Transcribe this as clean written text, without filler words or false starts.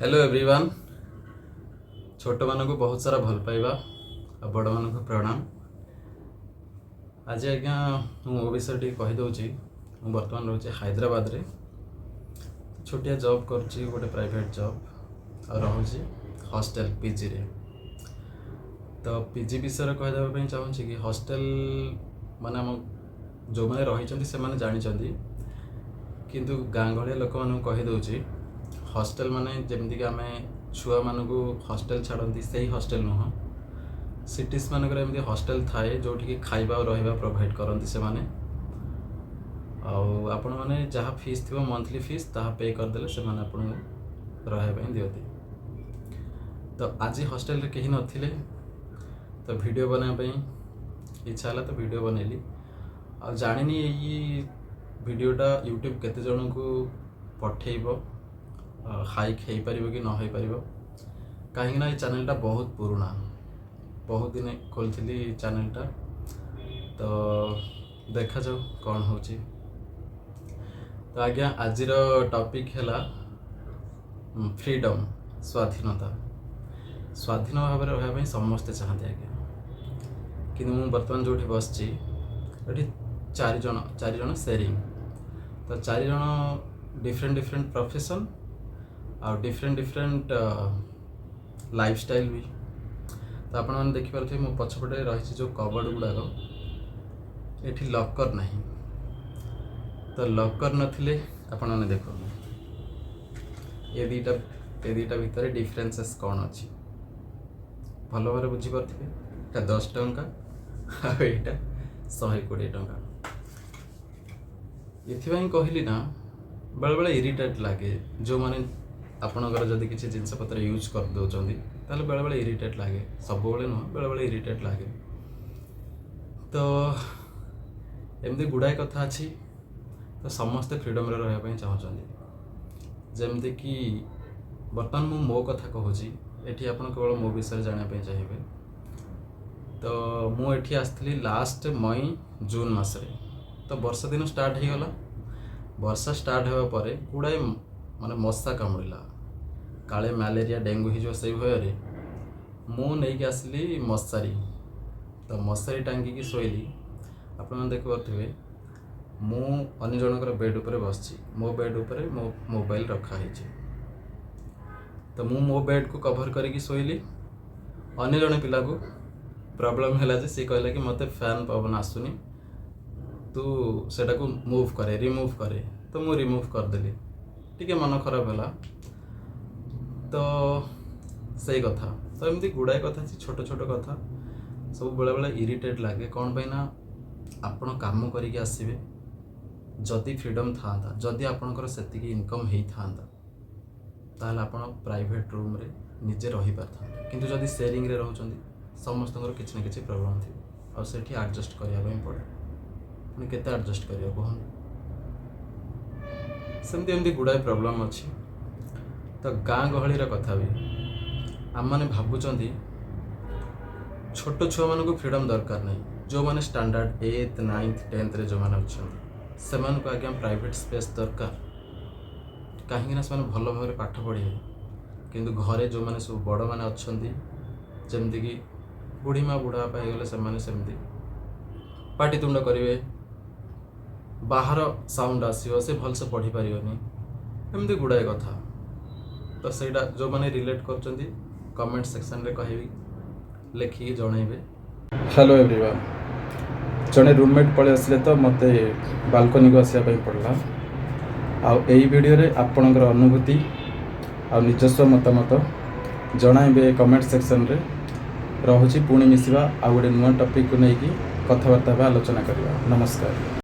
Hello everyone, ଛୋଟମାନଙ୍କୁ ବହୁତ ସାରା ଭଲ ପାଇବା ଆଉ ବଡ଼ମାନଙ୍କୁ ପ୍ରଣାମ। ଆଜି ଆଜ୍ଞା ମୁଁ ମୋ ବିଷୟରେ ଟିକେ କହିଦେଉଛି। ମୁଁ ବର୍ତ୍ତମାନ ରହୁଛି ହାଇଦ୍ରାବାଦରେ। ଛୋଟିଆ ଜବ୍ କରୁଛି, ଗୋଟେ ପ୍ରାଇଭେଟ୍ ଜବ୍, ଆଉ ରହୁଛି ହଷ୍ଟେଲ ପିଜିରେ। ତ ପିଜି ବିଷୟରେ କହିଦେବା ପାଇଁ ଚାହୁଁଛି କି ହଷ୍ଟେଲ ମାନେ ଆମ ଯେଉଁମାନେ ରହିଛନ୍ତି ସେମାନେ ଜାଣିଛନ୍ତି, କିନ୍ତୁ ଗାଁ ଗହଳିଆ ଲୋକମାନଙ୍କୁ କହିଦେଉଛି, ହଷ୍ଟେଲ ମାନେ ଯେମିତିକି ଆମେ ଛୁଆମାନଙ୍କୁ ହଷ୍ଟେଲ ଛାଡ଼ନ୍ତି, ସେଇ ହଷ୍ଟେଲ ନୁହଁ। ସିଟିଜ୍ ମାନଙ୍କରେ ଏମିତି ହଷ୍ଟେଲ ଥାଏ, ଯେଉଁଠିକି ଖାଇବା ଆଉ ରହିବା ପ୍ରୋଭାଇଡ଼ କରନ୍ତି ସେମାନେ। ଆଉ ଆପଣମାନେ ଯାହା ଫିସ୍ ଥିବ, ମନ୍ଥଲି ଫିସ୍, ତାହା ପେ କରିଦେଲେ ସେମାନେ ଆପଣଙ୍କୁ ରହିବା ପାଇଁ ଦିଅନ୍ତି। ତ ଆଜି ହଷ୍ଟେଲରେ କେହି ନଥିଲେ, ତ ଭିଡ଼ିଓ ବନାଇବା ପାଇଁ ଇଚ୍ଛା ହେଲା, ତ ଭିଡ଼ିଓ ବନେଇଲି। ଆଉ ଜାଣିନି ଏଇ ଭିଡ଼ିଓଟା ୟୁଟ୍ୟୁବ୍ କେତେ ଜଣଙ୍କୁ ପଠେଇବ, ହାଇକ୍ ହେଇପାରିବ କି ନ ହେଇପାରିବ, କାହିଁକିନା ଏଇ ଚ୍ୟାନେଲଟା ବହୁତ ପୁରୁଣା, ବହୁତ ଦିନ ଖୋଲିଥିଲି ଚ୍ୟାନେଲଟା। ତ ଦେଖାଯାଉ କ'ଣ ହେଉଛି। ତ ଆଜ୍ଞା, ଆଜିର ଟପିକ୍ ହେଲା ଫ୍ରିଡ଼ମ୍, ସ୍ୱାଧୀନତା। ସ୍ୱାଧୀନ ଭାବରେ ରହିବା ପାଇଁ ସମସ୍ତେ ଚାହାନ୍ତି ଆଜ୍ଞା। କିନ୍ତୁ ମୁଁ ବର୍ତ୍ତମାନ ଯେଉଁଠି ବସିଛି, ଏଠି ଚାରିଜଣ, ଚାରିଜଣ ସେରିଂ। ତ ଚାରିଜଣ ଡିଫରେଣ୍ଟ ଡିଫରେଣ୍ଟ ପ୍ରଫେସନ୍ ଆଉ ଡିଫରେଣ୍ଟ ଡିଫରେଣ୍ଟ ଲାଇଫଷ୍ଟାଇଲ୍ ବି। ତ ଆପଣମାନେ ଦେଖିପାରୁଥିବେ, ମୋ ପଛପଟେ ରହିଛି ଯେଉଁ କବର୍ଡ଼ ଗୁଡ଼ାକ, ଏଠି ଲକର୍ ନାହିଁ। ତ ଲକର୍ ନଥିଲେ ଆପଣମାନେ ଦେଖନ୍ତୁ, ଏ ଦୁଇଟା ଭିତରେ ଡିଫରେନ୍ସେସ୍ କ'ଣ ଅଛି, ଭଲ ଭାବରେ ବୁଝିପାରୁଥିବେ। ଏଇଟା 10 ଟଙ୍କା ଆଉ ଏଇଟା 120 ଟଙ୍କା। ଏଥିପାଇଁ କହିଲି ନା, ବେଳେବେଳେ ଇରିଟେଟ୍ ଲାଗେ। ଯେଉଁମାନେ ଆପଣଙ୍କର ଯଦି କିଛି ଜିନିଷପତ୍ର ୟୁଜ୍ କରିଦେଉଛନ୍ତି, ତାହେଲେ ବେଳେବେଳେ ଇରିଟେଟ୍ ଲାଗେ। ସବୁବେଳେ ନୁହଁ, ବେଳେବେଳେ ଇରିଟେଟ୍ ଲାଗେ। ତ ଏମିତି ଗୁଡ଼ାଏ କଥା ଅଛି। ତ ସମସ୍ତେ ଫ୍ରିଡ଼ମ୍ରେ ରହିବା ପାଇଁ ଚାହୁଁଛନ୍ତି। ଯେମିତିକି ବର୍ତ୍ତମାନ ମୁଁ ମୋ କଥା କହୁଛି, ଏଠି ଆପଣ କେବଳ ମୋ ବିଷୟରେ ଜାଣିବା ପାଇଁ ଚାହିଁବେ। ତ ମୁଁ ଏଠି ଆସିଥିଲି ଲାଷ୍ଟ ମଇ ଜୁନ୍ ମାସରେ। ତ ବର୍ଷା ଦିନ ଷ୍ଟାର୍ଟ ହେଇଗଲା। ବର୍ଷା ଷ୍ଟାର୍ଟ ହେବା ପରେ ଗୁଡ଼ାଏ ମାନେ ମଶା କାମୁଡ଼ିଲା। କାଳେ ମ୍ୟାଲେରିଆ, ଡେଙ୍ଗୁ ହେଇଯିବ, ସେଇ ଭୟରେ ମୁଁ ନେଇକି ଆସିଲି ମଶାରୀ। ତ ମଶାରୀ ଟାଙ୍ଗିକି ଶୋଇଲି। ଆପଣମାନେ ଦେଖିପାରୁଥିବେ, ମୁଁ ଅନ୍ୟ ଜଣଙ୍କର ବେଡ଼୍ ଉପରେ ବସିଛି। ମୋ ବେଡ଼୍ ଉପରେ ମୋ ମୋବାଇଲ ରଖା ହେଇଛି। ତ ମୁଁ ମୋ ବେଡ଼୍କୁ କଭର୍ କରିକି ଶୋଇଲି। ଅନ୍ୟ ଜଣେ ପିଲାକୁ ପ୍ରୋବ୍ଲେମ୍ ହେଲା ଯେ ସିଏ କହିଲା କି ମୋତେ ଫ୍ୟାନ୍ ପବନ ଆସୁନି, ତୁ ସେଟାକୁ ମୁଭ୍ କରେ, ରିମୁଭ୍ କରେ। ତ ମୁଁ ରିମୁଭ୍ କରିଦେଲି। ଟିକେ ମନ ଖରାପ ହେଲା। ତ ସେଇ କଥା। ତ ଏମିତି ଗୁଡ଼ାଏ କଥା ଅଛି, ଛୋଟ ଛୋଟ କଥା ସବୁ ବେଳେବେଳେ ଇରିଟେଟ୍ ଲାଗେ। କ'ଣ ପାଇଁ ନା ଆପଣ କାମ କରିକି ଆସିବେ, ଯଦି ଫ୍ରିଡ଼ମ୍ ଥାଆନ୍ତା, ଯଦି ଆପଣଙ୍କର ସେତିକି ଇନକମ୍ ହେଇଥାନ୍ତା, ତାହେଲେ ଆପଣ ପ୍ରାଇଭେଟ୍ ରୁମ୍ରେ ନିଜେ ରହିପାରିଥାନ୍ତେ। କିନ୍ତୁ ଯଦି ସେୟାରିଂରେ ରହୁଛନ୍ତି, ସମସ୍ତଙ୍କର କିଛି ନା କିଛି ପ୍ରୋବ୍ଲେମ୍ ଥିବ ଆଉ ସେଠି ଆଡ଼ଜଷ୍ଟ କରିବା ପାଇଁ ପଡ଼େ। ପୁଣି କେତେ ଆଡ଼ଜଷ୍ଟ କରିବ କୁହନ୍ତୁ? ସେମିତି ଏମିତି ଗୁଡ଼ାଏ ପ୍ରୋବ୍ଲେମ୍ ଅଛି। ତ ଗାଁ ଗହଳିର କଥା ବି ଆମମାନେ ଭାବୁଛନ୍ତି, ଛୋଟ ଛୁଆମାନଙ୍କୁ ଫ୍ରିଡ଼ମ୍ ଦରକାର ନାହିଁ। ଯେଉଁମାନେ ଷ୍ଟାଣ୍ଡାର୍ଡ଼ ଏଇଥ୍, ନାଇନ୍ଥ, ଟେନ୍ଥରେ ଯେଉଁମାନେ ଅଛନ୍ତି, ସେମାନଙ୍କୁ ଆଜ୍ଞା ପ୍ରାଇଭେଟ୍ ସ୍ପେସ୍ ଦରକାର, କାହିଁକିନା ସେମାନେ ଭଲ ଭାବରେ ପାଠ ପଢ଼ିବେ। କିନ୍ତୁ ଘରେ ଯେଉଁମାନେ ସବୁ ବଡ଼ମାନେ ଅଛନ୍ତି, ଯେମିତିକି ବୁଢ଼ୀ ମା, ବୁଢ଼ା ବାପା ହେଇଗଲେ, ସେମାନେ ସେମିତି ପାଟିତୁଣ୍ଡ କରିବେ, ବାହାର ସାଉଣ୍ଡ ଆସିବ, ସେ ଭଲସେ ପଢ଼ିପାରିବନି, ଏମିତି ଗୁଡ଼ାଏ କଥା। ତ ସେଇଟା ଯେଉଁମାନେ ରିଲେଟ୍ କରୁଛନ୍ତି, କମେଣ୍ଟ ସେକ୍ସନରେ କହିବି, ଲେଖିକି ଜଣେଇବେ। ହ୍ୟାଲୋ ଏଭ୍ରିୱାନ୍, ଜଣେ ରୁମମେଟ୍ ପଳେଇ ଆସିଲେ, ତ ମୋତେ ବାଲକୋନିକୁ ଆସିବା ପାଇଁ ପଡ଼ିଲା। ଆଉ ଏଇ ଭିଡ଼ିଓରେ ଆପଣଙ୍କର ଅନୁଭୂତି ଆଉ ନିଜସ୍ୱ ମତାମତ ଜଣାଇବେ କମେଣ୍ଟ ସେକ୍ସନରେ। ରହୁଛି, ପୁଣି ମିଶିବା ଆଉ ଗୋଟେ ନୂଆ ଟପିକ୍କୁ ନେଇକି କଥାବାର୍ତ୍ତା ହେବା, ଆଲୋଚନା କରିବା। ନମସ୍କାର।